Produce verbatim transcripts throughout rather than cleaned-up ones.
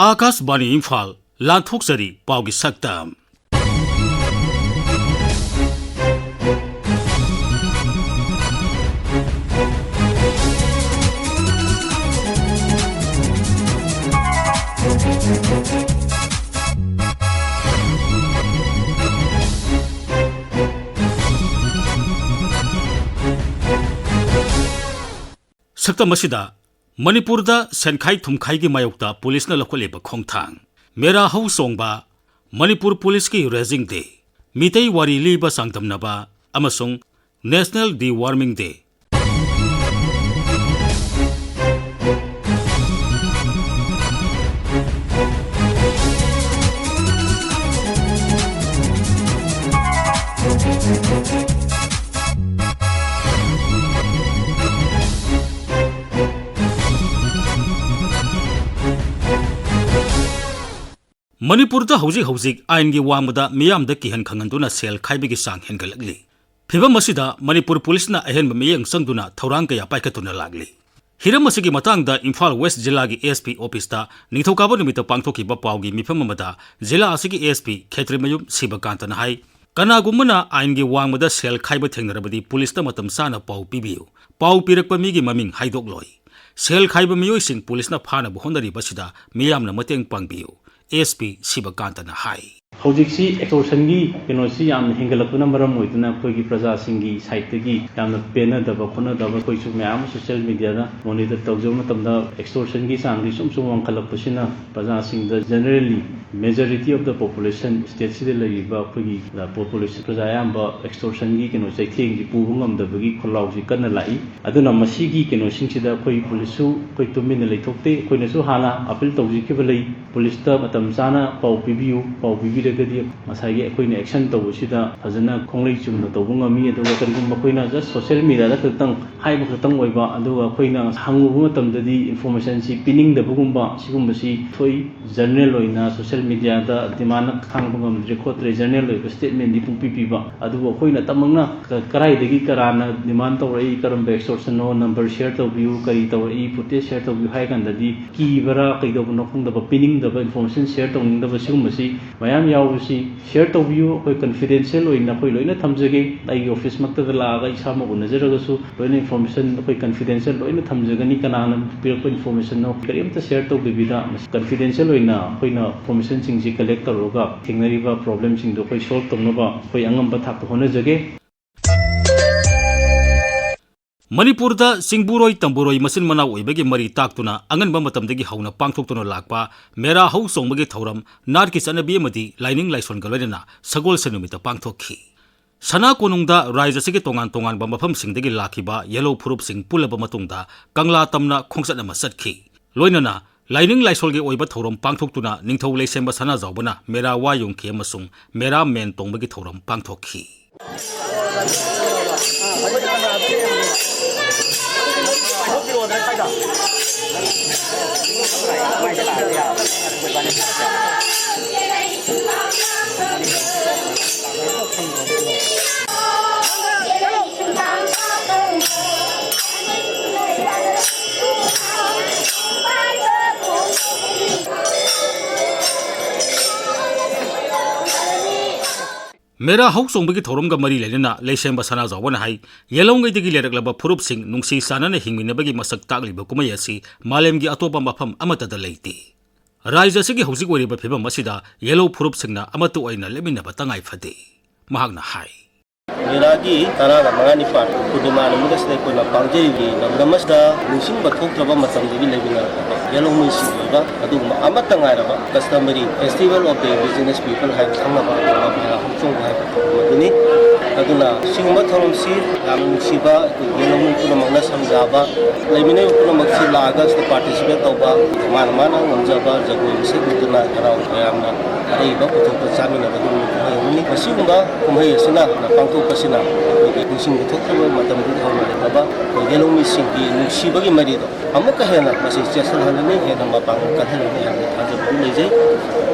ꯑꯥꯀꯥꯁꯕꯥꯅꯤ ꯏꯝꯐꯥꯜ, ꯂꯥꯟꯊꯣꯛꯆꯔꯤ ꯄꯥꯎꯒꯤ ꯁꯛꯇꯝ꯫ ꯁꯛꯇꯝ ꯑꯁꯤꯗ ꯃꯅꯤꯄꯨꯔꯗ ꯁꯦꯟꯈꯥꯏ ꯊꯨꯝꯈꯥꯏꯒꯤ ꯃꯥꯌꯣꯛꯇ ꯄꯨꯂꯤꯁꯅ ꯂꯧꯈꯠꯂꯤꯕ ꯈꯣꯡꯊꯥꯡ, ꯃꯦꯔꯥ ꯍꯧ ꯆꯣꯡꯕ, ꯃꯅꯤꯄꯨꯔ ꯄꯨꯂꯤꯁꯀꯤ ꯔꯦꯖꯤꯡ ꯗꯦ, ꯃꯤꯇꯩ ꯋꯥꯔꯤ ꯂꯤꯕ ꯆꯥꯡꯗꯝꯅꯕ ꯑꯃꯁꯨꯡ National Deworming Day꯫ ꯃꯅꯤꯄꯨꯔꯗ ꯍꯧꯖꯤꯛ ꯍꯧꯖꯤꯛ ꯑꯥꯏꯟꯒꯤ ꯋꯥꯡꯃꯗ ꯃꯤꯌꯥꯝꯗ ꯀꯤꯍꯟ ꯈꯪꯍꯟꯗꯨꯅ ꯁꯦꯜ ꯈꯥꯏꯕꯒꯤ ꯆꯥꯡ ꯍꯦꯟꯒꯠꯂꯛꯂꯤ꯫ ꯐꯤꯚꯝ ꯑꯁꯤꯗ ꯃꯅꯤꯄꯨꯔ ꯄꯨꯂꯤꯁꯅ ꯑꯍꯦꯟꯕ ꯃꯤꯠꯌꯦꯡ ꯆꯪꯗꯨꯅ ꯊꯧꯔꯥꯡ ꯀꯌꯥ ꯄꯥꯏꯈꯠꯇꯨꯅ ꯂꯥꯛꯂꯤ꯫ ꯍꯤꯔꯝ ꯑꯁꯤꯒꯤ ꯃꯇꯥꯡꯗ ꯏꯝꯐꯥꯜ ꯋꯦꯁ ꯖꯤꯂꯥꯒꯤ ꯑꯦꯁ ꯄꯤ ꯑꯣꯐꯤꯁꯇ ꯅꯤꯡꯊꯧꯀꯥꯕ ꯅꯨꯃꯤꯠꯇ ꯄꯥꯡꯊꯣꯛꯈꯤꯕ ꯄꯥꯎꯒꯤ ꯃꯤꯐꯝ ꯑꯃꯗ ꯖꯤꯂꯥ ꯑꯁꯤꯒꯤ ꯑꯦꯁ ꯄꯤ ꯈꯦꯇ꯭ꯔꯤꯃꯌꯨꯝ ꯁꯤꯕꯀꯥꯟꯇꯅ ꯍꯥꯏ, ꯀꯅꯥꯒꯨꯝꯕꯅ ꯑꯥꯏꯟꯒꯤ ꯋꯥꯡꯃꯗ ꯁꯦꯜ ꯈꯥꯏꯕ ꯊꯦꯡꯅꯔꯕꯗꯤ ꯄꯨꯂꯤꯁꯇ ꯃꯇꯝ ꯆꯥꯅ ꯄꯥꯎ ꯄꯤꯕꯤꯌꯨ꯫ ꯄꯥꯎ ꯄꯤꯔꯛꯄ ꯃꯤꯒꯤ ꯃꯃꯤꯡ ꯍꯥꯏꯗꯣꯛꯂꯣꯏ꯫ ꯁꯦꯜ ꯈꯥꯏꯕ ꯃꯤꯑꯣꯏꯁꯤꯡ ꯄꯨꯂꯤꯁꯅ ꯐꯥꯅꯕ ꯍꯣꯠꯅꯔꯤꯕ ꯑꯁꯤꯗ ꯃꯤꯌꯥꯝꯅ ꯃꯇꯦꯡ ꯄꯥꯡꯕꯤꯌꯨ, ꯑꯦꯁ ꯄꯤ ꯁꯤꯕꯀꯥꯟꯇꯅ ꯍꯥꯏ꯫ ꯍꯧꯖꯤꯛꯁꯤ ꯑꯦꯛꯁꯇꯣꯔꯁꯟꯒꯤ ꯀꯩꯅꯣꯁꯤ ꯌꯥꯝꯅ ꯍꯦꯟꯒꯠꯂꯛꯄꯅ ꯃꯔꯝ ꯑꯣꯏꯗꯨꯅ ꯑꯩꯈꯣꯏꯒꯤ ꯄ꯭ꯔꯖꯥꯁꯤꯡꯒꯤ ꯁꯥꯏꯠꯇꯒꯤ ꯌꯥꯝꯅ ꯄꯦꯟꯅꯗꯕ ꯈꯣꯠꯅꯗꯕ ꯑꯩꯈꯣꯏꯁꯨ ꯃꯌꯥꯝ ꯑꯃ ꯁꯣꯁꯤꯌꯦꯜ ꯃꯦꯗꯤꯌꯥꯗ ꯃꯣꯅꯤꯇꯔ ꯇꯧꯖꯕ ꯃꯇꯝꯗ ꯑꯦꯛꯁꯇꯣꯔꯁꯟꯒꯤ ꯆꯥꯡꯁꯤ ꯁꯨꯝ ꯁꯨꯝ ꯋꯥꯡꯈꯠꯂꯛꯄꯁꯤꯅ ꯄ꯭ꯔꯖꯥꯁꯤꯡꯗ, generally majority of the population, ꯁ꯭ꯇꯦꯠꯁꯤꯗ ꯂꯩꯔꯤꯕ ꯑꯩꯈꯣꯏꯒꯤ ꯄꯣꯄꯨꯂꯦꯁꯟ, ꯄ꯭ꯔꯖꯥ ꯑꯌꯥꯝꯕ ꯑꯦꯛꯁꯇꯣꯔꯁꯟꯒꯤ ꯀꯩꯅꯣ ꯆꯩꯊꯦꯡꯁꯤ ꯄꯨꯕ ꯉꯝꯗꯕꯒꯤ ꯈꯣꯜꯂꯥꯎꯁꯤ ꯀꯟꯅ ꯂꯥꯛꯏ꯫ ꯑꯗꯨꯅ ꯃꯁꯤꯒꯤ ꯀꯩꯅꯣꯁꯤꯡꯁꯤꯗ ꯑꯩꯈꯣꯏ ꯄꯨꯂꯤꯁꯁꯨ ꯑꯩꯈꯣꯏ ꯇꯨꯃꯤꯟꯅ ꯂꯩꯊꯣꯛꯇꯦ꯫ ꯑꯩꯈꯣꯏꯅꯁꯨ ꯍꯥꯟꯅ ꯑꯄꯤꯜ ꯇꯧꯖꯈꯤꯕ ꯂꯩ, ꯄꯨꯂꯤꯁꯇ ꯃꯇꯝ ꯆꯥꯅ ꯄꯥꯎ ꯄꯤꯕꯤꯌꯨ, ꯄꯥꯎ ꯄꯤꯕꯤ ꯂꯩꯔꯒꯗꯤ ꯉꯁꯥꯏꯒꯤ ꯑꯩꯈꯣꯏꯅ action ꯇꯧꯕꯁꯤꯗ ꯐꯖꯅ ꯈꯣꯡꯂꯩ ꯆꯨꯝꯅ ꯇꯧꯕ ꯉꯝꯃꯤ꯫ ꯑꯗꯨꯒ ꯀꯔꯤꯒꯨꯝꯕ ꯑꯩꯈꯣꯏꯅ just social media ꯗ ꯈꯛꯇꯪ ꯍꯥꯏꯕ ꯈꯛꯇꯪ ꯑꯣꯏꯕ, ꯑꯗꯨꯒ ꯑꯩꯈꯣꯏꯅ ꯍꯪꯂꯨꯕ ꯃꯇꯝꯗꯗꯤ information ꯁꯤ ꯄꯤꯅꯤꯡꯗꯕꯒꯨꯝꯕ ꯁꯤꯒꯨꯝꯕꯁꯤ ꯊꯣꯛꯏ꯫ General ꯑꯣꯏꯅ social media ꯗ demand ꯈꯥꯡꯕ ꯉꯝꯗ꯭ꯔꯦ ꯈꯣꯠꯇ꯭ꯔꯦ, general ꯑꯣꯏꯕ statement ꯗꯤ ꯄꯨꯡꯄꯤ ꯄꯤꯕ, ꯑꯗꯨꯕꯨ ꯑꯩꯈꯣꯏꯅ ꯇꯝꯃꯛꯅ ꯀ-, ꯀꯔꯥꯏꯗꯒꯤ ꯀꯔꯥꯅ demand ꯇꯧꯔꯛꯏ, ꯀꯔꯝꯕ extortion ꯅꯣ, number share ꯇꯧꯕꯤꯌꯨ, ꯀꯔꯤ ꯇꯧꯔꯛꯏ, footage share ꯇꯧꯕꯤꯌꯨ ꯍꯥꯏ ꯀꯥꯟꯗꯗꯤ ꯀꯤꯕꯔꯥ ꯀꯩꯗꯧꯕꯅꯣ ꯈꯪꯗꯕ, ꯄꯤꯅꯤꯡꯗꯕ, information share ꯇꯧꯅꯤꯡꯗꯕ ꯁꯤꯒꯨꯝꯕꯁꯤ ꯃꯌꯥꯝ ꯌꯥꯎꯕꯁꯤ share ꯇꯧꯕꯤꯌꯨ꯫ ꯑꯩꯈꯣꯏ confidential ꯑꯣꯏꯅ ꯑꯩꯈꯣꯏ ꯂꯣꯏꯅ ꯊꯝꯖꯒꯦ꯫ ꯑꯩꯒꯤ office ꯃꯛꯇꯗ ꯂꯥꯛꯑꯒ ꯏꯁꯥꯃꯛ ꯎꯅꯖꯔꯒꯁꯨ ꯂꯣꯏꯅ information ꯑꯩꯈꯣꯏ confidential ꯂꯣꯏꯅ ꯊꯝꯖꯒꯅꯤ꯫ ꯀꯅꯥꯅ ꯄꯤꯔꯛꯄ information ꯅꯣ ꯀꯔꯤꯝꯇ share ꯇꯧꯗꯕꯤꯗ confidential ꯑꯣꯏꯅ ꯑꯩꯈꯣꯏꯅ information ꯁꯤꯡꯁꯤ collect ꯇꯧꯔꯒ ꯊꯦꯡꯅꯔꯤꯕ problem ꯁꯤꯡꯗꯣ ꯑꯩꯈꯣꯏ solve ꯇꯧꯅꯕ ꯑꯩꯈꯣꯏ ꯑꯉꯝꯕ ꯊꯥꯛꯇ ꯍꯣꯠꯅꯖꯒꯦ꯫ ꯃꯅꯤꯄꯨꯔꯗ ꯆꯤꯡꯕꯨꯔꯣꯏ ꯇꯝꯕꯨꯔꯣꯏ ꯃꯆꯤꯟ ꯃꯅꯥꯎ ꯑꯣꯏꯕꯒꯤ ꯃꯔꯤ ꯇꯥꯛꯇꯨꯅ ꯑꯉꯟꯕ ꯃꯇꯝꯗꯒꯤ ꯍꯧꯅ ꯄꯥꯡꯊꯣꯛꯇꯨꯅ ꯂꯥꯛꯄ ꯃꯦꯔꯥ ꯍꯧ ꯆꯣꯡꯕꯒꯤ ꯊꯧꯔꯝ ꯅꯥꯠꯀꯤ ꯆꯠꯅꯕꯤ ꯑꯃꯗꯤ ꯂꯥꯏꯅꯤꯡ ꯂꯥꯏꯁꯣꯟꯒ ꯂꯣꯏꯅꯅ ꯁꯒꯣꯜꯁꯦꯟ ꯅꯨꯃꯤꯠꯇ ꯄꯥꯡꯊꯣꯛꯈꯤ꯫ ꯁꯅꯥ ꯀꯣꯅꯨꯡꯗ ꯔꯥꯖ꯭ꯌ ꯑꯁꯤꯒꯤ ꯇꯣꯉꯥꯟ ꯇꯣꯉꯥꯟꯕ ꯃꯐꯝꯁꯤꯡꯗꯒꯤ ꯂꯥꯛꯈꯤꯕ ꯌꯦꯜꯍꯧ ꯐꯨꯔꯨꯞꯁꯤꯡ ꯄꯨꯜꯂꯕ ꯃꯇꯨꯡꯗ ꯀꯪꯂꯥ ꯇꯝꯅ ꯈꯣꯡꯆꯠ ꯑꯃ ꯆꯠꯈꯤ꯫ ꯂꯣꯏꯅꯅ ꯂꯥꯏꯅꯤꯡ ꯂꯥꯏꯁꯣꯜꯒꯤ ꯑꯣꯏꯕ ꯊꯧꯔꯝ ꯄꯥꯡꯊꯣꯛꯇꯨꯅ ꯅꯤꯡꯊꯧ ꯂꯩꯁꯦꯝꯕ ꯁꯅꯥꯖꯥꯎꯕꯅ ꯃꯦꯔꯥ ꯋꯥ ꯌꯨꯡꯈꯤ ꯑꯃꯁꯨꯡ ꯃꯦꯔꯥ ꯃꯦꯟ ꯇꯣꯡꯕꯒꯤ ꯊꯧꯔꯝ ꯄꯥꯡꯊꯣꯛꯈꯤ꯫ ꯃꯦꯔꯥ ꯍꯧ ꯆꯣꯡꯕꯒꯤ ꯊꯧꯔꯝꯒ ꯃꯔꯤ ꯂꯩꯅꯅ ꯂꯩꯁꯦꯝꯕ ꯁꯅꯥꯖꯥꯎꯕꯅ ꯍꯥꯏ, ꯌꯦꯜꯍꯧꯉꯩꯗꯒꯤ ꯂꯩꯔꯛꯂꯕ ꯐꯨꯔꯨꯞꯁꯤꯡ ꯅꯨꯡꯁꯤ ꯆꯥꯟꯅꯅ ꯍꯤꯡꯃꯤꯟꯅꯕꯒꯤ ꯃꯁꯛ ꯇꯥꯛꯂꯤꯕ ꯀꯨꯝꯍꯩ ꯑꯁꯤ ꯃꯥꯂꯦꯝꯒꯤ ꯑꯇꯣꯞꯄ ꯃꯐꯝ ꯑꯃꯠꯇꯗ ꯂꯩꯇꯦ꯫ ꯔꯥꯖ꯭ꯌ ꯑꯁꯤꯒꯤ ꯍꯧꯖꯤꯛ ꯑꯣꯏꯔꯤꯕ ꯐꯤꯕꯝ ꯑꯁꯤꯗ ꯌꯦꯜꯍꯧ ꯐꯨꯔꯨꯞꯁꯤꯡꯅ ꯑꯃꯠꯇ ꯑꯣꯏꯅ ꯂꯦꯞꯃꯤꯟꯅꯕ ꯇꯉꯥꯏ ꯐꯗꯦ꯫ ꯃꯍꯥꯛꯅ ꯍꯥꯏ꯫ ꯃꯦꯔꯥꯒꯤ ꯇꯔꯥꯒ ꯃꯉꯥꯅꯤ ꯄꯥꯟ ꯄꯨꯔꯅꯤꯃꯥ ꯅꯨꯃꯤꯠ ꯑꯁꯤꯗ ꯑꯩꯈꯣꯏꯅ ꯄꯥꯡꯖꯔꯤꯕ ꯂꯝꯗꯝ ꯑꯁꯤꯗ ꯅꯤꯡꯁꯤꯡꯕ ꯊꯣꯛꯇ꯭ꯔꯕ ꯃꯇꯝꯗꯒꯤ ꯂꯩꯃꯤꯟꯅꯔꯛꯄ ꯌꯦꯜꯍꯧꯃꯤꯁꯤꯡꯒꯤ ꯑꯣꯏꯕ ꯑꯗꯨꯒꯨꯝꯕ ꯑꯃꯠꯇ ꯉꯥꯏꯔꯕ customary festival of the indigenous people ꯍꯥꯏꯅ ꯈꯪꯅꯕ ꯑꯗꯨꯒꯨꯝꯕ ꯃꯦꯔꯥ ꯍꯧ ꯆꯣꯡꯕ ꯍꯥꯏꯕ ꯊꯧꯔꯝ ꯑꯗꯨꯅꯤ꯫ ꯑꯗꯨꯅ ꯁꯤꯒꯨꯝꯕ ꯊꯧꯔꯝꯁꯤ ꯌꯥꯝꯅ ꯅꯨꯡꯁꯤꯕ ꯑꯩꯈꯣꯏ ꯌꯦꯜꯍꯧꯃꯤ ꯄꯨꯝꯅꯃꯛꯅ ꯁꯝꯖꯕ, ꯂꯩꯃꯤꯟꯅꯔꯤꯕ ꯄꯨꯝꯅꯃꯛꯁꯤ ꯂꯥꯛꯑꯒ ꯁꯤꯗ participate ꯇꯧꯕ, ꯃꯥꯅ ꯃꯥꯅ ꯉꯝꯖꯕ ꯖꯒꯣꯏ ꯏꯁꯩ ꯃꯨꯛꯇꯨꯅ ꯍꯔꯥꯎ ꯃꯌꯥꯝꯅ ꯑꯔꯩꯕ ꯄꯨꯊꯣꯛꯄ ꯆꯥꯃꯤꯟꯅꯕꯒꯤ ꯅꯨꯃꯤꯠ ꯑꯃꯅꯤ꯫ ꯃꯁꯤꯒꯨꯝꯕ ꯀꯨꯝꯍꯩ ꯑꯁꯤꯅ ꯄꯥꯡꯊꯣꯛꯄꯁꯤꯅ ꯑꯩꯈꯣꯏꯒꯤ ꯅꯤꯡꯁꯤꯡꯕ ꯊꯣꯛꯇ꯭ꯔꯤꯕ ꯃꯇꯝꯗꯒꯤ ꯍꯧꯅ ꯂꯩꯔꯕ ꯑꯩꯈꯣꯏ ꯌꯦꯜꯍꯧꯃꯤꯁꯤꯡꯒꯤ ꯅꯨꯡꯁꯤꯕꯒꯤ ꯃꯔꯤꯗꯣ ꯑꯃꯨꯛꯀ ꯍꯦꯟꯅ ꯃꯁꯤ ꯆꯦꯠꯁꯤꯜꯍꯜꯂꯅꯤ, ꯍꯦꯟꯅ ꯃꯄꯥꯡꯒꯜ ꯀꯜꯍꯜꯂꯅꯤ ꯍꯥꯏꯕꯒꯤ ꯊꯥꯖꯕ ꯑꯗꯨ ꯂꯩꯖꯩ꯫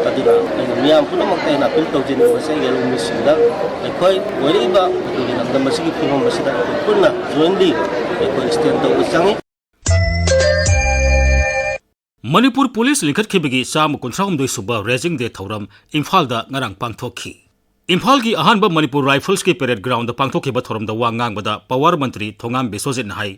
ꯑꯗꯨꯅ ꯑꯩꯅ ꯃꯤꯌꯥꯝ ꯄꯨꯝꯅꯃꯛꯇ ꯑꯩꯅ appeal ꯇꯧꯖꯅꯤꯡꯕꯁꯦ, ꯌꯦꯜꯍꯧꯃꯤꯁꯤꯡꯗ ꯑꯩꯈꯣꯏ ꯑꯣꯏꯔꯛꯏꯕ ꯑꯩꯈꯣꯏꯒꯤ ꯂꯝꯗꯝ ꯑꯁꯤꯒꯤ ꯐꯤꯕꯝ ꯑꯁꯤꯗ ꯑꯩꯈꯣꯏ ꯄꯨꯟꯅ jointly ꯑꯩꯈꯣꯏ stand ꯇꯧꯕ ꯆꯪꯏ꯫ ꯃꯅꯤꯄꯨꯔ ꯄꯨꯂꯤꯁ ꯂꯤꯡꯈꯠꯈꯤꯕꯒꯤ ꯆꯥꯝꯃ ꯀꯨꯟꯊ꯭ꯔꯥ ꯍꯨꯝꯗꯣꯏ ꯁꯨꯕ Raising Day ꯊꯧꯔꯝ ꯏꯝꯐꯥꯜꯗ ꯉꯔꯥꯡ ꯄꯥꯡꯊꯣꯛꯈꯤ꯫ ꯏꯝꯐꯥꯜꯒꯤ ꯑꯍꯥꯟꯕ ꯃꯅꯤꯄꯨꯔ ꯔꯥꯏꯐꯜꯁꯀꯤ parade groundꯗ ꯄꯥꯡꯊꯣꯛꯈꯤꯕ ꯊꯧꯔꯝꯗ ꯋꯥ ꯉꯥꯡꯕꯗ power ꯃꯟꯇ꯭ꯔꯤ ꯊꯣꯉꯥꯝ ꯕꯤꯁ꯭ꯋꯖꯤꯠꯅ ꯍꯥꯏ,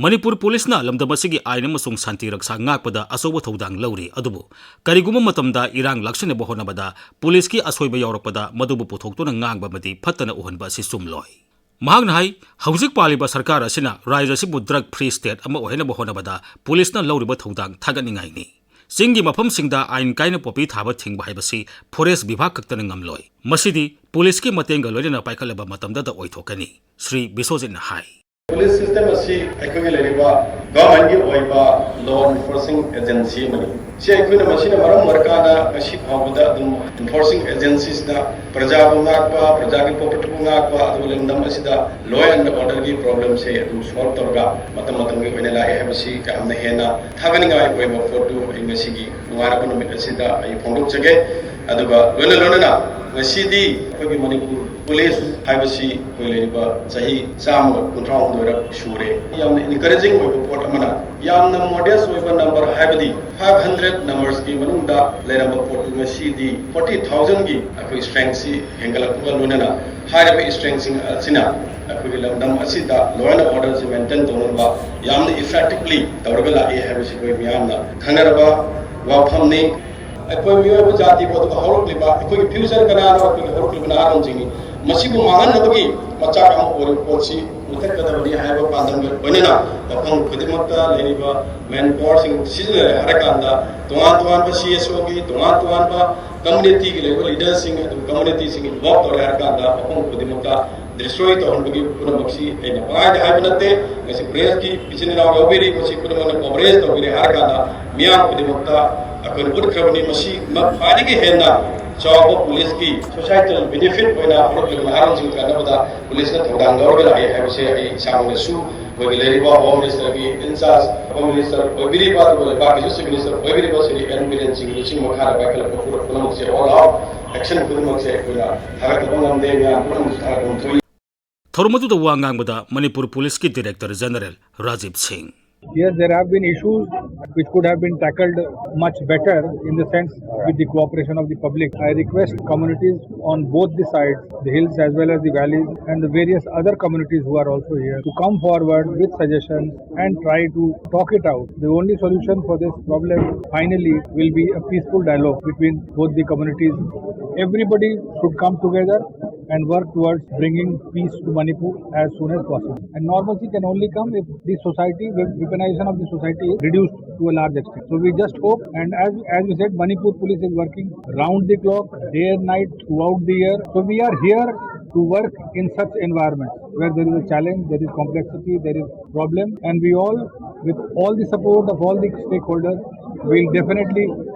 ꯃꯅꯤꯄꯨꯔ ꯄꯨꯂꯤꯁꯅ ꯂꯝꯗꯝ ꯑꯁꯤꯒꯤ ꯑꯥꯏꯟ ꯑꯃꯁꯨꯡ ꯁꯥꯟꯇꯤ ꯔꯛꯁꯥ ꯉꯥꯛꯄꯗ ꯑꯆꯧꯕ ꯊꯧꯗꯥꯡ ꯂꯧꯔꯤ, ꯑꯗꯨꯕꯨ ꯀꯔꯤꯒꯨꯝꯕ ꯃꯇꯝꯗ ꯏꯔꯥꯡ ꯂꯥꯛꯁꯤꯟꯅꯕ ꯍꯣꯠꯅꯕꯗ ꯄꯨꯂꯤꯁꯀꯤ ꯑꯁꯣꯏꯕ ꯌꯥꯎꯔꯛꯄꯗ ꯃꯗꯨꯕꯨ ꯄꯨꯊꯣꯛꯇꯨꯅ ꯉꯥꯡꯕ ꯑꯃꯗꯤ ꯐꯠꯇꯅ ꯎꯍꯟꯕ ꯑꯁꯤ ꯆꯨꯝꯂꯣꯏ꯫ ꯃꯍꯥꯛꯅ ꯍꯥꯏ, ꯍꯧꯖꯤꯛ ꯄꯥꯜꯂꯤꯕ ꯁꯔꯀꯥꯔ ꯑꯁꯤꯅ ꯔꯥꯖ꯭ꯌ ꯑꯁꯤꯕꯨ drug free state ꯑꯃ ꯑꯣꯏꯍꯟꯅꯕ ꯍꯣꯠꯅꯕꯗ ꯄꯨꯂꯤꯁꯅ ꯂꯧꯔꯤꯕ ꯊꯧꯗꯥꯡ ꯊꯥꯒꯠꯅꯤꯡꯉꯥꯏꯅꯤ꯫ ꯆꯤꯡꯒꯤ ꯃꯐꯝꯁꯤꯡꯗ ꯑꯥꯏꯟ ꯀꯥꯏꯅ ꯄꯣꯄꯤ ꯊꯥꯕ ꯊꯤꯡꯕ ꯍꯥꯏꯕꯁꯤ forest ꯕꯤꯚꯥꯒ ꯈꯛꯇꯅ ꯉꯝꯂꯣꯏ꯫ ꯃꯁꯤꯗꯤ ꯄꯨꯂꯤꯁꯀꯤ ꯃꯇꯦꯡꯒ ꯂꯣꯏꯅꯅ ꯄꯥꯏꯈꯠꯂꯕ ꯃꯇꯝꯗꯇ ꯑꯣꯏꯊꯣꯛꯀꯅꯤ, ꯁ꯭ꯔꯤ ꯕꯤꯁ꯭ꯋꯖꯤꯠꯅ ꯍꯥꯏ꯫ Police system ꯑꯁꯤ ꯑꯩꯈꯣꯏꯒꯤ ꯂꯩꯔꯤꯕ governmentꯀꯤ ꯑꯣꯏꯕ law enforcing agency ꯑꯃꯅꯤ꯫ ꯁꯤ ꯑꯩꯈꯣꯏꯅ ꯃꯁꯤꯅ ꯃꯔꯝ ꯑꯣꯏꯔꯀꯥꯟꯗ ꯉꯁꯤ ꯐꯥꯎꯕꯗ ꯑꯗꯨꯝ enforcing agencyꯁꯤꯅ ꯄ꯭ꯔꯖꯥꯕꯨ ꯉꯥꯛꯄ, ꯄ꯭ꯔꯖꯥꯒꯤ propertyꯕꯨ ꯉꯥꯛꯄ, ꯑꯗꯨꯒ ꯂꯝꯗꯝ ꯑꯁꯤꯗ law and orderꯒꯤ problemꯁꯦ ꯑꯗꯨꯝ solve ꯇꯧꯔꯒ ꯃꯇꯝ ꯃꯇꯝꯒꯤ ꯑꯣꯏꯅ ꯂꯥꯛꯑꯦ ꯍꯥꯏꯕꯁꯤ ꯌꯥꯝꯅ ꯍꯦꯟꯅ ꯊꯥꯒꯠꯅꯤꯡꯉꯥꯏ ꯑꯣꯏꯕ ꯄꯣꯠꯇꯨ ꯑꯩ ꯉꯁꯤꯒꯤ ꯅꯨꯡꯉꯥꯏꯔꯕ ꯅꯨꯃꯤꯠ ꯑꯁꯤꯗ ꯑꯩ ꯐꯣꯡꯗꯣꯛꯆꯒꯦ꯫ ꯑꯗꯨꯒ ꯂꯣꯏꯅ ꯂꯣꯏꯅꯅ ꯉꯁꯤꯗꯤ ꯑꯩꯈꯣꯏꯒꯤ ꯃꯅꯤꯄꯨꯔ ꯄꯨꯂꯤꯁ ꯍꯥꯏꯕꯁꯤ ꯑꯩꯈꯣꯏ ꯂꯩꯔꯤꯕ ꯆꯍꯤ ꯆꯥꯝꯃꯒ ꯀꯨꯟꯊ꯭ꯔꯥ ꯍꯨꯝꯗꯣꯏꯔꯛ ꯁꯨꯔꯦ꯫ ꯌꯥꯝꯅ encouraging ꯑꯣꯏꯕ ꯄꯣꯠ ꯑꯃꯅ, ꯌꯥꯝꯅ modest ꯑꯣꯏꯕ number ꯍꯥꯏꯕꯗꯤ five hundred numbersꯀꯤ ꯃꯅꯨꯡꯗ ꯂꯩꯔꯝꯕ ꯄꯣꯠꯇꯨ ꯉꯁꯤꯗꯤ forty thousandꯒꯤ ꯑꯩꯈꯣꯏ strengthꯁꯤ ꯍꯦꯟꯒꯠꯂꯛꯄꯒ ꯂꯣꯏꯅꯅ ꯍꯥꯏꯔꯤꯕ strengthꯁꯤꯡ ꯑꯁꯤꯅ ꯑꯩꯈꯣꯏꯒꯤ ꯂꯝꯗꯝ ꯑꯁꯤꯗ law and orderꯁꯤ maintain ꯇꯧꯅꯕ ꯌꯥꯝꯅ effectively ꯇꯧꯔꯒ ꯂꯥꯛꯏ ꯍꯥꯏꯕꯁꯤ ꯑꯩꯈꯣꯏ ꯃꯤꯌꯥꯝꯅ ꯈꯪꯅꯔꯕ ꯋꯥꯐꯝꯅꯤ꯫ ꯑꯩꯈꯣꯏ ꯃꯤꯑꯣꯏꯕ ꯖꯥꯇꯤꯕꯨ, ꯑꯗꯨꯒ ꯍꯧꯔꯛꯂꯤꯕ ꯑꯩꯈꯣꯏꯒꯤ future ꯀꯅꯥꯅꯣ? ꯑꯩꯈꯣꯏꯒꯤ ꯍꯧꯔꯛꯂꯤꯕ ꯅꯍꯥꯔꯣꯟꯁꯤꯡꯅꯤ꯫ ꯃꯁꯤꯕꯨ ꯃꯥꯡꯍꯟꯅꯕꯒꯤ ꯃꯆꯥꯛ ꯑꯃ ꯑꯣꯏꯔꯤꯕ ꯄꯣꯠꯁꯤ ꯃꯨꯊꯠꯀꯗꯕꯅꯤ ꯍꯥꯏꯕ ꯄꯥꯟꯗꯝꯒ ꯂꯣꯏꯅꯅ ꯃꯐꯝ ꯈꯨꯗꯤꯡꯃꯛꯇ ꯂꯩꯔꯤꯕ manpowerꯁꯤꯡ ꯁꯤꯖꯤꯟꯅꯔꯦ ꯍꯥꯏꯔꯀꯥꯟꯗ, ꯇꯣꯉꯥꯟ ꯇꯣꯉꯥꯟꯕ CSOꯒꯤ, ꯇꯣꯉꯥꯟ ꯇꯣꯉꯥꯟꯕ communityꯒꯤ ꯂꯩꯔꯤꯕ leaderꯁꯤꯡ, ꯑꯗꯨ communityꯁꯤꯡ involve ꯇꯧꯔꯦ ꯍꯥꯏꯔꯀꯥꯟꯗ ꯃꯐꯝ ꯈꯨꯗꯤꯡꯃꯛꯇ ꯗꯤꯁꯇ꯭ꯔꯣꯏ ꯇꯧꯍꯟꯕꯒꯤ ꯄꯨꯝꯅꯃꯛꯁꯤ ꯑꯩꯅ ꯄꯪꯍꯥꯏꯗ ꯍꯥꯏꯕ ꯅꯠꯇꯦ꯫ ꯉꯁꯤ ꯄ꯭ꯔꯦꯁꯀꯤ ꯏꯆꯤꯟ ꯏꯅꯥꯎ ꯌꯥꯎꯕꯤꯔꯤ, ꯃꯁꯤ ꯄꯨꯝꯅꯃꯛꯅ ꯀꯣꯚꯔꯦꯖ ꯇꯧꯕꯤꯔꯦ ꯍꯥꯏꯔ ꯀꯥꯟꯗ ꯃꯤꯌꯥꯝ ꯈꯨꯗꯤꯡꯃꯛꯇ ꯑꯩꯈꯣꯏꯅ ꯎꯠꯈ꯭ꯔꯕꯅꯤ꯫ ꯃꯁꯤ ꯃ-, ꯈ꯭ꯋꯥꯏꯗꯒꯤ ꯍꯦꯟꯅ ꯆꯥꯎꯕ ꯄꯨꯂꯤꯁꯀꯤ ꯁꯣꯁꯥꯏꯇꯦꯜ ꯕꯦꯅꯤꯐꯤꯠ ꯑꯣꯏꯅ ꯍꯧꯔꯛꯂꯤꯕ ꯅꯍꯥꯔꯣꯜꯁꯤꯡ ꯀꯟꯅꯕꯗ ꯄꯨꯂꯤꯁꯅ ꯊꯧꯗꯥꯡ ꯂꯧꯔꯒ ꯂꯥꯛꯑꯦ ꯍꯥꯏꯕꯁꯦ ꯑꯩ ꯏꯁꯥꯃꯛꯅꯁꯨ ꯑꯩꯈꯣꯏꯒꯤ ꯂꯩꯔꯤꯕ ꯍꯣꯝ ꯃꯤꯅꯤꯁꯇꯔꯒꯤ ꯏꯟꯆꯥꯔꯖ, ꯍꯣꯝ ꯃꯤꯅꯤꯁꯇꯔ ꯑꯣꯏꯕꯤꯔꯤꯕ, ꯑꯗꯨꯒ ꯂꯩꯕꯥꯛꯀꯤ ꯆꯤꯐ ꯃꯤꯅꯤꯁꯇꯔ ꯑꯣꯏꯕꯤꯔꯤꯕ ꯁ꯭ꯔꯤ ꯑꯦꯟ ꯕꯤꯔꯦꯟ ꯁꯤꯡꯒꯤ ꯂꯨꯆꯤꯡꯕ ꯃꯈꯥꯗ ꯄꯥꯏꯈꯠꯂꯛꯄ ꯄꯨꯝꯅꯃꯛꯁꯦ, ꯑꯣꯜ ꯑꯥꯎꯠ ꯑꯦꯛꯁꯟ ꯄꯨꯝꯅꯃꯛꯁꯦ ꯑꯩꯈꯣꯏꯅ ꯊꯥꯒꯠꯇꯕ ꯉꯝꯗꯦ, ꯃꯌꯥꯝ ꯄꯨꯝꯅꯃꯛꯁꯨ ꯊꯥꯒꯠꯄ ꯊꯣꯛꯏ꯫ ꯊꯧꯔꯝ ꯑꯗꯨꯗ ꯋꯥ ꯉꯥꯡꯕꯗ ꯃꯅꯤꯄꯨꯔ ꯄꯨꯂꯤꯁꯀꯤ ꯗꯤꯔꯦꯛꯇꯔ ꯖꯦꯅꯔꯦꯜ ꯔꯥꯖꯤꯕ ꯁꯤꯡ꯫ Yes, there have been issues which could have been tackled much better in the sense with the cooperation of the public. I request communities on both the sides, the hills as well as the valleys, and the various other communities who are also here to come forward with suggestions and try to talk it out. The only solution for this problem finally will be a peaceful dialogue between both the communities. Everybody should come together and work towards bringing peace to Manipur as soon as possible. And normalcy can only come if the society, the weaponization of the society is reduced to a large extent. So we just hope, and as, as we said, Manipur police is working round the clock, day and night, throughout the year. So we are here to work in such environments where there is a challenge, there is complexity, there is problem, and we all, with all the support of all the stakeholders, will definitely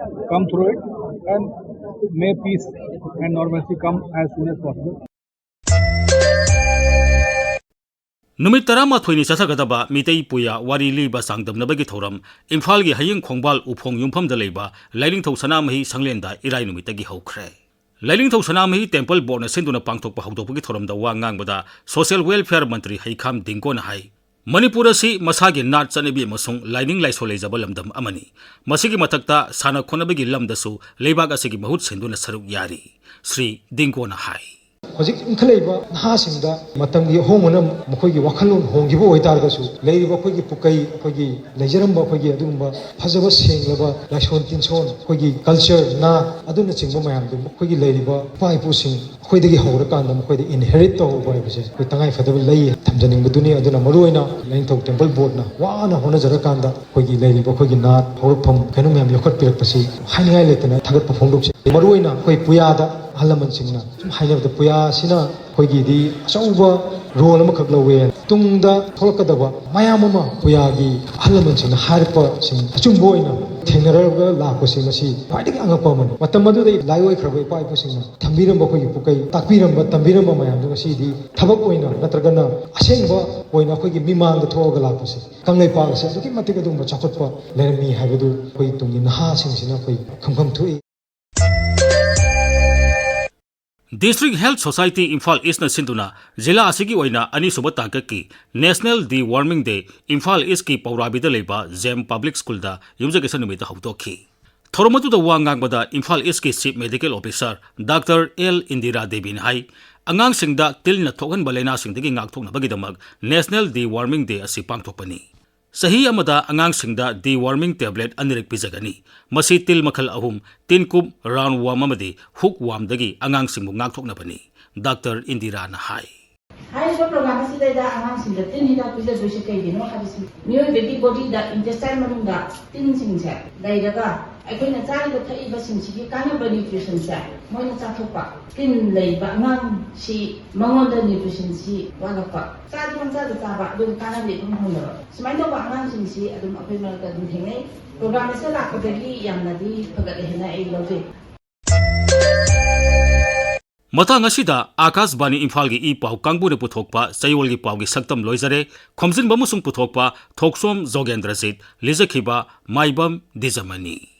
come through it, and may peace and normalcy come as soon as possible. ꯅꯨꯃꯤꯠ ꯇꯔꯥꯃꯥꯊꯣꯏꯅꯤ ꯆꯠꯊꯒꯗꯕ ꯃꯤꯇꯩ ꯄꯨꯌꯥ ꯋꯥꯔꯤ ꯂꯤꯕ ꯆꯥꯡꯗꯝꯅꯕꯒꯤ ꯊꯧꯔꯝ ꯏꯝꯐꯥꯜꯒꯤ ꯍꯌꯤꯡ ꯈꯣꯡꯕꯥꯜ ꯎꯐꯣꯡ ꯌꯨꯝꯐꯝꯗ ꯂꯩꯕ ꯂꯥꯏꯅꯤꯡꯊꯧ ꯁꯅꯥꯃꯍꯤ ꯁꯪꯂꯦꯟꯗ ꯏꯔꯥꯏ ꯅꯨꯃꯤꯠꯇꯒꯤ ꯍꯧꯈ꯭ꯔꯦ꯫ ꯂꯥꯏꯅꯤꯡꯊꯧ ꯁꯅꯥꯃꯍꯤ ꯇꯦꯝꯄꯜ ꯕꯣꯔꯗꯅ ꯁꯤꯟꯗꯨꯅ ꯄꯥꯡꯊꯣꯛꯄ ꯍꯧꯗꯣꯛꯄꯒꯤ ꯊꯧꯔꯝꯗ ꯋꯥ ꯉꯥꯡꯕꯗ ꯁꯣꯁꯤꯌꯦꯜ ꯋꯦꯜꯐꯤꯌꯔ ꯃꯟꯇ꯭ꯔꯤ ꯍꯩꯈꯥꯝ ꯗꯤꯡꯒꯣꯅ ꯍꯥꯏ, ꯃꯅꯤꯄꯨꯔ ꯑꯁꯤ ꯃꯁꯥꯒꯤ ꯅꯥꯠ ꯆꯠꯅꯕꯤ ꯑꯃꯁꯨꯡ ꯂꯥꯏꯅꯤꯡ ꯂꯥꯏꯁꯣꯜ ꯂꯩꯖꯕ ꯂꯝꯗꯝ ꯑꯃꯅꯤ꯫ ꯃꯁꯤꯒꯤ ꯃꯊꯛꯇ ꯁꯥꯟꯅ ꯈꯣꯠꯅꯕꯒꯤ ꯂꯝꯗꯁꯨ ꯂꯩꯕꯥꯛ ꯑꯁꯤꯒꯤ ꯃꯍꯨꯠ ꯁꯤꯟꯗꯨꯅ ꯁꯔꯨꯛ ꯌꯥꯔꯤ꯫ ꯁ꯭ꯔꯤ ꯗꯤꯡꯒꯣꯅ ꯍꯥꯏ꯫ ꯍꯧꯖꯤꯛ ꯏꯟꯈꯠꯂꯛꯏꯕ ꯅꯍꯥꯁꯤꯡꯗ ꯃꯇꯝꯒꯤ ꯑꯍꯣꯡꯕꯅ ꯃꯈꯣꯏꯒꯤ ꯋꯥꯈꯜꯂꯣꯟ ꯍꯣꯡꯈꯤꯕ ꯑꯣꯏꯇꯥꯔꯒꯁꯨ, ꯂꯩꯔꯤꯕ ꯑꯩꯈꯣꯏꯒꯤ ꯄꯨꯀꯩ, ꯑꯩꯈꯣꯏꯒꯤ ꯂꯩꯖꯔꯝꯕ ꯑꯩꯈꯣꯏꯒꯤ ꯑꯗꯨꯒꯨꯝꯕ ꯐꯖꯕ ꯁꯦꯡꯂꯕ ꯂꯥꯏꯁꯣꯟ ꯇꯤꯟꯁꯣꯟ, ꯑꯩꯈꯣꯏꯒꯤ ꯀꯜꯆꯔ, ꯅꯥꯠ ꯑꯗꯨꯅꯆꯤꯡꯕ ꯃꯌꯥꯝꯗꯨ ꯃꯈꯣꯏꯒꯤ ꯂꯩꯔꯤꯕ ꯏꯄꯥ ꯏꯄꯨꯁꯤꯡ ꯑꯩꯈꯣꯏꯗꯒꯤ ꯍꯧꯔꯀꯥꯟꯗ ꯃꯈꯣꯏꯗ ꯏꯟꯍꯦꯔꯤꯠ ꯇꯧꯍꯧꯕ ꯍꯥꯏꯕꯁꯦ ꯑꯩꯈꯣꯏ ꯇꯉꯥꯏ ꯐꯗꯕ ꯂꯩ ꯊꯝꯖꯅꯤꯡꯕꯗꯨꯅꯤ꯫ ꯑꯗꯨꯅ ꯃꯔꯨꯑꯣꯏꯅ ꯂꯥꯏꯅꯤꯡꯊꯧ ꯇꯦꯝꯄꯜ ꯕꯣꯔꯗꯅ ꯋꯥꯅ ꯍꯣꯠꯅꯖꯔꯀꯥꯟꯗ ꯑꯩꯈꯣꯏꯒꯤ ꯂꯩꯔꯤꯕ ꯑꯩꯈꯣꯏꯒꯤ ꯅꯥꯠ ꯍꯧꯔꯛꯐꯝ ꯀꯩꯅꯣ ꯃꯌꯥꯝ ꯌꯣꯛꯈꯠꯄꯤꯔꯛꯄꯁꯤ ꯍꯥꯏꯅꯤꯡꯉꯥꯏ ꯂꯩꯇꯅ ꯊꯥꯒꯠꯄ ꯐꯣꯡꯗꯣꯛꯆꯩ꯫ ꯃꯔꯨꯑꯣꯏꯅ ꯑꯩꯈꯣꯏ ꯄꯨꯌꯥꯗ ꯑꯍꯜ ꯂꯃꯟꯁꯤꯡꯅ ꯁꯨꯝ ꯍꯥꯏꯅꯕꯗ ꯄꯨꯌꯥꯁꯤꯅ ꯑꯩꯈꯣꯏꯒꯤꯗꯤ ꯑꯆꯧꯕ ꯔꯣꯜ ꯑꯃꯈꯛ ꯂꯧꯋꯦ꯫ ꯇꯨꯡꯗ ꯊꯣꯛꯂꯛꯀꯗꯕ ꯃꯌꯥꯝ ꯑꯃ ꯄꯨꯌꯥꯒꯤ ꯑꯍꯜ ꯂꯃꯟꯁꯤꯡꯅ ꯍꯥꯏꯔꯛꯄꯁꯤꯡ ꯑꯆꯨꯝꯕ ꯑꯣꯏꯅ ꯊꯦꯡꯅꯔꯒ ꯂꯥꯛꯄꯁꯤ ꯃꯁꯤ ꯈ꯭ꯋꯥꯏꯗꯒꯤ ꯑꯉꯛꯄ ꯑꯃꯅꯤ꯫ ꯃꯇꯝ ꯑꯗꯨꯗ ꯂꯥꯏ ꯑꯣꯏꯈ꯭ꯔꯕ ꯏꯄꯥ ꯏꯄꯨꯁꯤꯡꯅ ꯊꯝꯕꯤꯔꯝꯕ ꯑꯩꯈꯣꯏꯒꯤ ꯄꯨꯀꯩ ꯇꯥꯛꯄꯤꯔꯝꯕ ꯇꯝꯕꯤꯔꯝꯕ ꯃꯌꯥꯝꯗꯣ ꯉꯁꯤꯗꯤ ꯊꯕꯛ ꯑꯣꯏꯅ ꯅꯠꯇ꯭ꯔꯒꯅ ꯑꯁꯦꯡꯕ ꯑꯣꯏꯅ ꯑꯩꯈꯣꯏꯒꯤ ꯃꯤꯃꯥꯡꯗ ꯊꯣꯛꯑꯒ ꯂꯥꯛꯄꯁꯦ ꯀꯪꯂꯩꯄꯥꯛ ꯑꯁꯤ ꯑꯗꯨꯛꯀꯤ ꯃꯇꯤꯛ ꯑꯗꯨꯒꯨꯝꯕ ꯆꯥꯎꯈꯠꯄ ꯂꯩꯔꯝꯃꯤ ꯍꯥꯏꯕꯗꯨ ꯑꯩꯈꯣꯏ ꯇꯨꯡꯒꯤ ꯅꯍꯥꯁꯤꯡꯁꯤꯅ ꯑꯩꯈꯣꯏ ꯈꯪꯐꯝ ꯊꯣꯛꯏ꯫ District Health Society Imphal Eastꯅ ꯁꯤꯟꯗꯨꯅ ꯖꯤꯂꯥ ꯑꯁꯤꯒꯤ ꯑꯣꯏꯅ ꯑꯅꯤꯁꯨꯕ ꯇꯥꯡꯀꯛꯀꯤ National Deworming Day ꯏꯝꯐꯥꯜ ꯏꯁꯀꯤ ꯄꯧꯔꯥꯕꯤꯗ ꯂꯩꯕ ꯖꯦꯝ ꯄꯕ꯭ꯂꯤꯛ ꯁ꯭ꯀꯨꯜꯗ ꯌꯨꯝꯖꯀꯩꯁ ꯅꯨꯃꯤꯠꯇ ꯍꯧꯗꯣꯛꯈꯤ꯫ ꯊꯧꯔꯝ ꯑꯗꯨꯗ ꯋꯥ ꯉꯥꯡꯕꯗ ꯏꯝꯐꯥꯜ ꯏꯁꯀꯤ Chief Medical Officer doctor L Indira ꯗꯦꯕꯤꯅ ꯍꯥꯏ, ꯑꯉꯥꯡꯁꯤꯡꯗ ꯇꯤꯜꯅ ꯊꯣꯛꯍꯟꯕ ꯂꯥꯏꯅꯥꯁꯤꯡꯗꯒꯤ ꯉꯥꯛꯊꯣꯛꯅꯕꯒꯤꯗꯃꯛ National Deworming Day ꯑꯁꯤ ꯄꯥꯡꯊꯣꯛꯄꯅꯤ꯫ ꯆꯍꯤ ꯑꯃꯗ ꯑꯉꯥꯡꯁꯤꯡꯗ deworming tablet ꯑꯅꯤꯔꯛ ꯄꯤꯖꯒꯅꯤ꯫ ꯃꯁꯤ ꯇꯤꯜ ꯃꯈꯜ ꯑꯍꯨꯝ, ꯇꯤꯟꯀꯨꯞ, round worm ꯑꯃꯗꯤ hook wormꯗꯒꯤ ꯑꯉꯥꯡꯁꯤꯡꯕꯨ ꯉꯥꯛꯊꯣꯛꯅꯕꯅꯤ, ꯗꯥꯛꯇꯔ ꯏꯟꯗꯤꯔꯥꯅ ꯍꯥꯏ꯫ ꯍꯥꯏꯔꯤꯕ ꯄ꯭ꯔꯣꯒ꯭ꯔꯥꯝ ꯑꯁꯤꯗꯩꯗ ꯑꯉꯥꯡꯁꯤꯡꯗ ꯇꯤꯟ ꯍꯤꯗꯥꯛ ꯄꯤꯖꯗꯣꯏꯁꯦ ꯀꯩꯒꯤꯅꯣ ꯍꯥꯏꯕꯁꯤ ꯃꯤꯑꯣꯏꯕꯒꯤ ꯕꯣꯗꯤꯗ intestine ꯃꯅꯨꯡꯗ ꯇꯤꯟꯁꯤꯡꯁꯦ ꯂꯩꯔꯒ ꯑꯩꯈꯣꯏꯅ ꯆꯥꯔꯤꯕ ꯊꯛꯏꯕꯁꯤꯡꯁꯤꯒꯤ ꯀꯥꯟꯅꯕ nutritionꯁꯦ ꯃꯣꯏꯅ ꯆꯥꯊꯣꯛꯄ꯫ ꯇꯤꯟ ꯂꯩꯕ ꯑꯉꯥꯡꯁꯤ ꯃꯉꯣꯟꯗ nutritionꯁꯤ ꯋꯥꯠꯂꯛꯄ꯫ ꯆꯥꯗꯤ ꯄꯪꯆꯥꯗ ꯆꯥꯕ, ꯑꯗꯨꯒ ꯀꯥꯟꯅꯕꯗꯤ ꯑꯗꯨꯝ ꯐꯪꯗꯕ꯫ ꯁꯨꯃꯥꯏꯅ ꯇꯧꯕ ꯑꯉꯥꯡꯁꯤꯡꯁꯤ ꯑꯗꯨꯝ ꯑꯩꯈꯣꯏ ꯃꯔꯛꯇ ꯑꯗꯨꯝ ꯊꯦꯡꯅꯩ꯫ ꯄ꯭ꯔꯣꯒ꯭ꯔꯥꯝ ꯑꯁꯤꯗ ꯂꯥꯛꯄꯗꯒꯤ ꯌꯥꯝꯅꯗꯤ ꯐꯒꯠꯂꯦ ꯍꯥꯏꯅ ꯑꯩ ꯂꯧꯖꯩ꯫ ꯃꯇꯥꯡ ꯑꯁꯤꯗ ꯑꯥꯀꯥꯁꯕꯥꯅꯤ ꯏꯝꯐꯥꯜꯒꯤ ꯏ ꯄꯥꯎ ꯀꯥꯡꯕꯨꯅ ꯄꯨꯊꯣꯛꯄ ꯆꯌꯣꯜꯒꯤ ꯄꯥꯎꯒꯤ ꯁꯛꯇꯝ ꯂꯣꯏꯖꯔꯦ꯫ ꯈꯣꯝꯖꯤꯟꯕ ꯑꯃꯁꯨꯡ ꯄꯨꯊꯣꯛꯄ ꯊꯣꯛꯆꯣꯝ ꯖꯣꯒꯦꯟꯗ꯭ꯔꯖꯤꯠ, ꯂꯤꯖꯈꯤꯕ ꯃꯥꯏꯕꯝ ꯗꯤꯖꯃꯅꯤ꯫